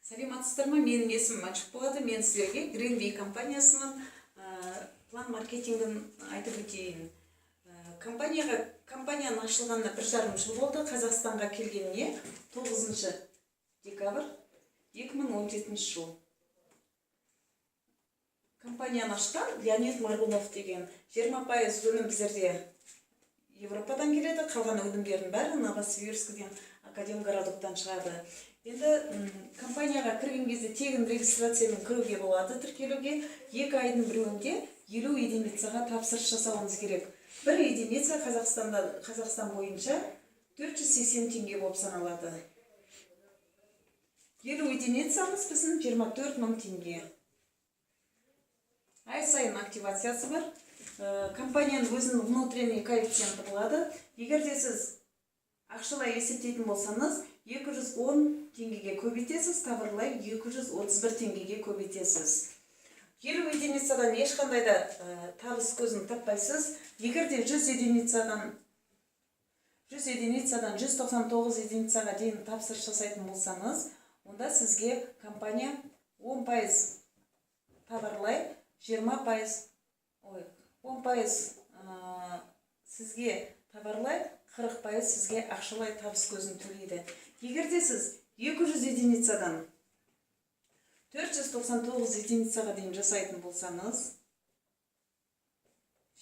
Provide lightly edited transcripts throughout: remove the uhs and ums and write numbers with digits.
Саламатсыздар ма? Менің есімім Мәншүк болады. Мен сіздерге Greenway компаниясының план маркетингін айтып өтейін. Компанияның ашылғанына 1,5 жыл болды. Қазақстанға келгеніне 9 декабрь 2017 жыл. Компанияны ашқан Леонид Моргунов деген. 20% өнім біздерде Европадан келеді, қалған өнімдердің бәрі Новосибирскіден, Академгородоктан шығады. Енді компанияға кірген кезде тегін регистрациямен кіруге болады, тіркелуге. 2 айдың біреуінде 50 единицаға тапсырыс жасауыңыз керек. Бір единица Қазақстанда, Қазақстан бойынша 480 теңге болып саналады. 50 единицамыз біздің 24 мың теңге. Ай сайын активациясы бар. Компанияның өзінің внутренний коэффициенті болады. Егер де сіз ақшалай есептейтін болсаңыз, 210 теңгеге көбейтесіз, товарлай 231 теңгеге көбейтесіз. 50 единицадан ешқандай да табыс көзін таппайсыз. Егер де 100 единицадан 199 единицаға дейін тапсырыс жасайтын болсаңыз, онда сізге компания 10% товарлай, 20%, ой, 10% сізге товарлай, 40% сізге ақшалай табыс көзін төлейді. Егер де сіз 200 единицадан 499 единицаға дейін жасайтын болсаңыз,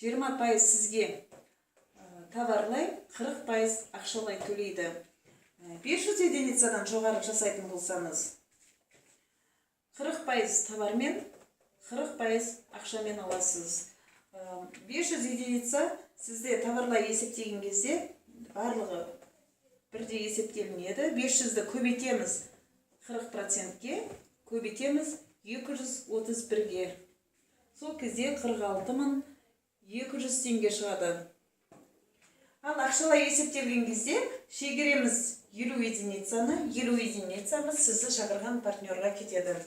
20% сізге товарлай, 40% ақшалай төлейді. 500 единицадан жоғары жасайтын болсаңыз, 40% товармен, 40% ақшамен аласыз. 500 единица сізде товарлай есептеген кезде барлығы бірдей есептелінеді. 500-ді көбейтеміз 40%-ке, көбейтеміз 231-ге, сол кезде 46 200 теңге шығады. Ал ақшалай есептелген кезде шегереміз 50 единицаны. 50 единицамыз сізді шақырған партнерға кетеді.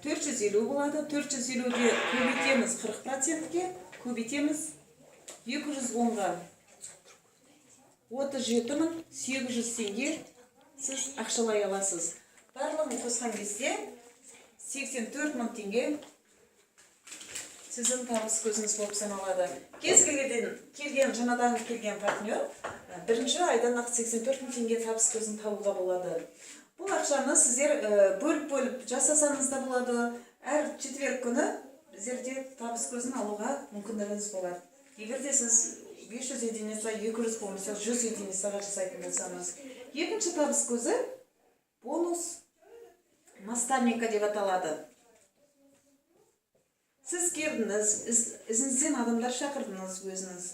450 болады. 450-де көбейтеміз 40%-ке, көбейтеміз 210-ға, 37 800 теңге сіз ақшалай аласыз. Барлығын қосқан кезде 84 мың теңге сіздің табыс көзіңіз болып саналады. Кез келген келген, жаңадан келген партнер бірінші айдан ақ 84 мың теңге табыс көзін табуға болады. Бұл ақшаны сіздер бөліп бөліп жасасаңыз да болады. Әр четверг күні біздерде табыс көзін алуға мүмкіндігіңіз болады, егер де сіз 500 единица, 200 болмаса 100 единицаға жасайтын болсаңыз. Екінші табыс көзі бонус наставника деп аталады. Сіз келдіңіз, ізіңізден адамдар шақырдыңыз өзіңіз.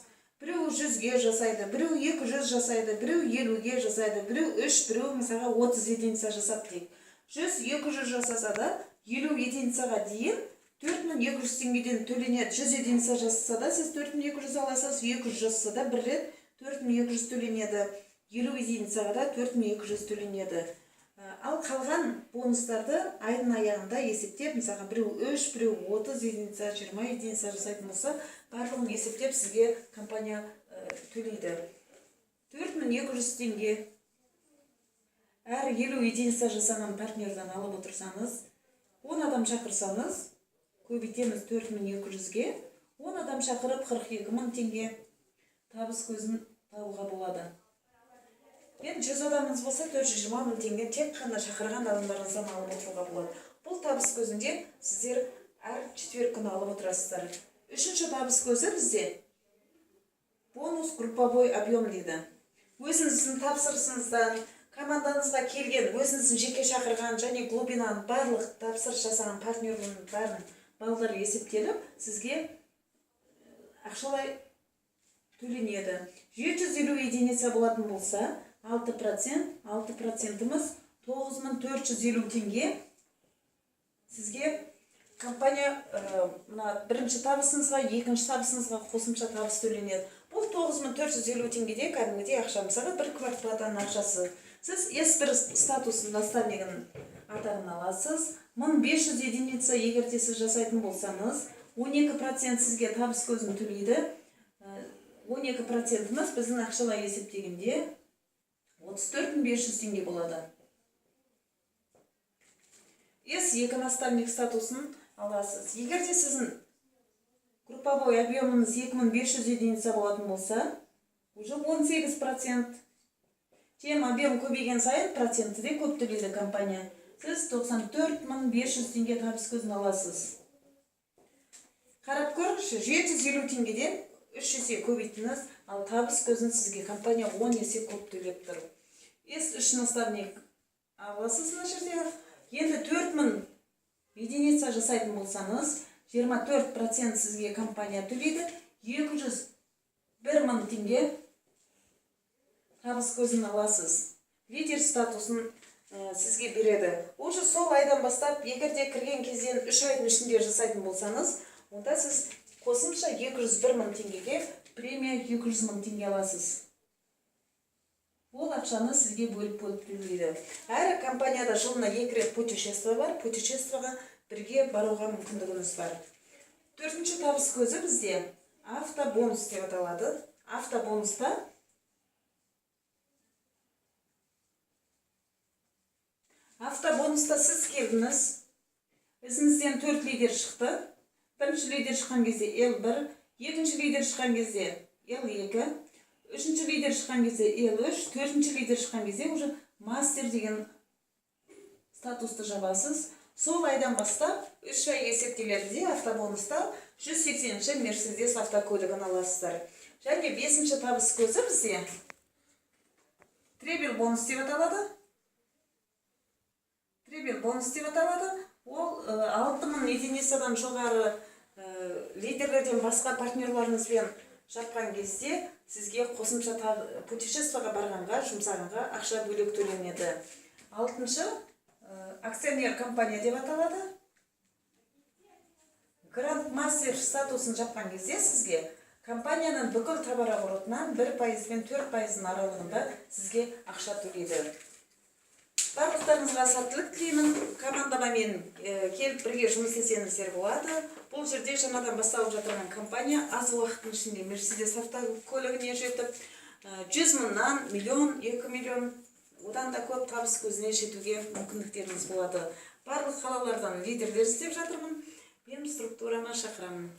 Біреу 100-ге жасайды, біреу 200 жасайды, біреу 50-ге жасайды, біреу үш, біреу, мысалға, 30 единица жасап дейік. 100, 200 жасаса да, 50 единицаға дейін 4200 теңгеден төленеді. 100 единица жасаса да, сіз 4200 аласыз. 200 жасаса да, бір рет 4200 төленеді. 50 единицаға да 4200 төленеді. Ал қалған бонустарды айдың аяғында есептеп, мысалға, біреу үш, біреу 30 единица, 20 единица жасайтын болса, барлығын есептеп сізге компания төлейді. 4200 теңге әр 50 единица жасаған партнердан алып отырсаңыз, 10 адам шақырсаңыз, көбейтеміз 4200-ге, 10 адам шақырып, 42 мың теңге табыс көзін табуға болады. Енді 100 адамыңыз болса, 420 мың теңге тек қана шақырған адамдарыңыздан алып отыруға болады. Бұл табыс көзінде сіздер әр четверг күні алып отырасыздар. Үшінші табыс көзі бізде бонус групповой объем дейді. Өзіңіздің тапсырысыңыздан командаңызға келген, өзіңіздің жеке шақырған және глубинаның барлық тапсырыс жасаған партнердің бәрін балдар есептеліп, сізге ақшалай төленеді. 750 единица болатын болса, 6%, 6%-іміз 9450 теңге сізге компания мына бірінші табысыңызға, екінші табысыңызға қосымша табыс төленеді. Бұл 9450 теңгеде кәдімгідей ақша, мысалға, бір квартплатаның ақшасы. Сіз С1 статус наставнигінің атағын аласыз. 1500 единица егер де сіз жасайтын болсаңыз, 12% сізге табыс көзін төлейді. 12%-іміз біздің ақшалай есептегенде 34 500 теңге болады. С2 наставник статусын аласыз. Егер де сіздің групповой объемыңыз 2500 единица болатын болса, уже 18%. Чем объем көбейген сайын, проценті де көп төлейді компания. Сіз 94 500 теңге табыс көзін аласыз. Қарап көріңізші, 750 теңгеден 3 есе көбейттіңіз, ал табыс көзін сізге компания 10 есе көп төлеп тұр. С3 наставник аласыз мына жерде. Енді 4000 единица жасайтын болсаңыз, 24% сізге компания төлейді, 201 мың теңге табыс көзін аласыз. Лидер статусын сізге береді. Уже сол айдан бастап, егер де кірген кезден 3 айдың ішінде жасайтын болсаңыз, онда сіз қосымша 201 мың теңгеге премия 200 мың теңге аласыз. Ол ақшаны сізге бөліп бөліп төлейді. Әрі компанияда жылына екі рет путешествие бар, путешествиеға бірге баруға мүмкіндігіңіз бар. Төртінші табыс көзі бізде автобонус деп аталады. Автобонуста сіз келдіңіз, ізіңізден төрт лидер шықты. Бірінші лидер шыққан кезде L1, екінші лидер шыққан кезде L2, үшінші лидер шыққан кезде L3, төртінші лидер шыққан кезде уже мастер деген статусты жабасыз. Сол айдан бастап 3 ай есептеледі де, автобонуста 180-ші Мерседес автокөлігін аласыздар. Және бесінші табыс көзі бізде тревел бонус деп аталады. Тревел бонус деп аталады. Ол 6000 единицадан жоғары лидерлерден басқа партнерларыңызбен жапқан кезде сізге қосымша путешествиеға барғанға жұмсағанға ақша бөлек төленеді. Алтыншы акционер компания деп аталады. Гранд мастер статусын жапқан кезде сізге компанияның бүкіл товарооборотынан 1% пен 4%-ның аралығында сізге ақша төлейді. Барлықтарыңызға сәттілік тілеймін. Командама мен келіп, бірге жұмыс істесеңіздер болады. Бұл жерде жаңадан басталып жатырған компания аз уақыттың ішінде Мерседес автокөлігіне жетіп, 100 мыңнан миллион, 2 миллион, одан да көп табыс көзіне жетуге мүмкіндіктеріңіз болады. Барлық қалалардан лидерлер іздеп жатырмын. Менің структурама шақырамын.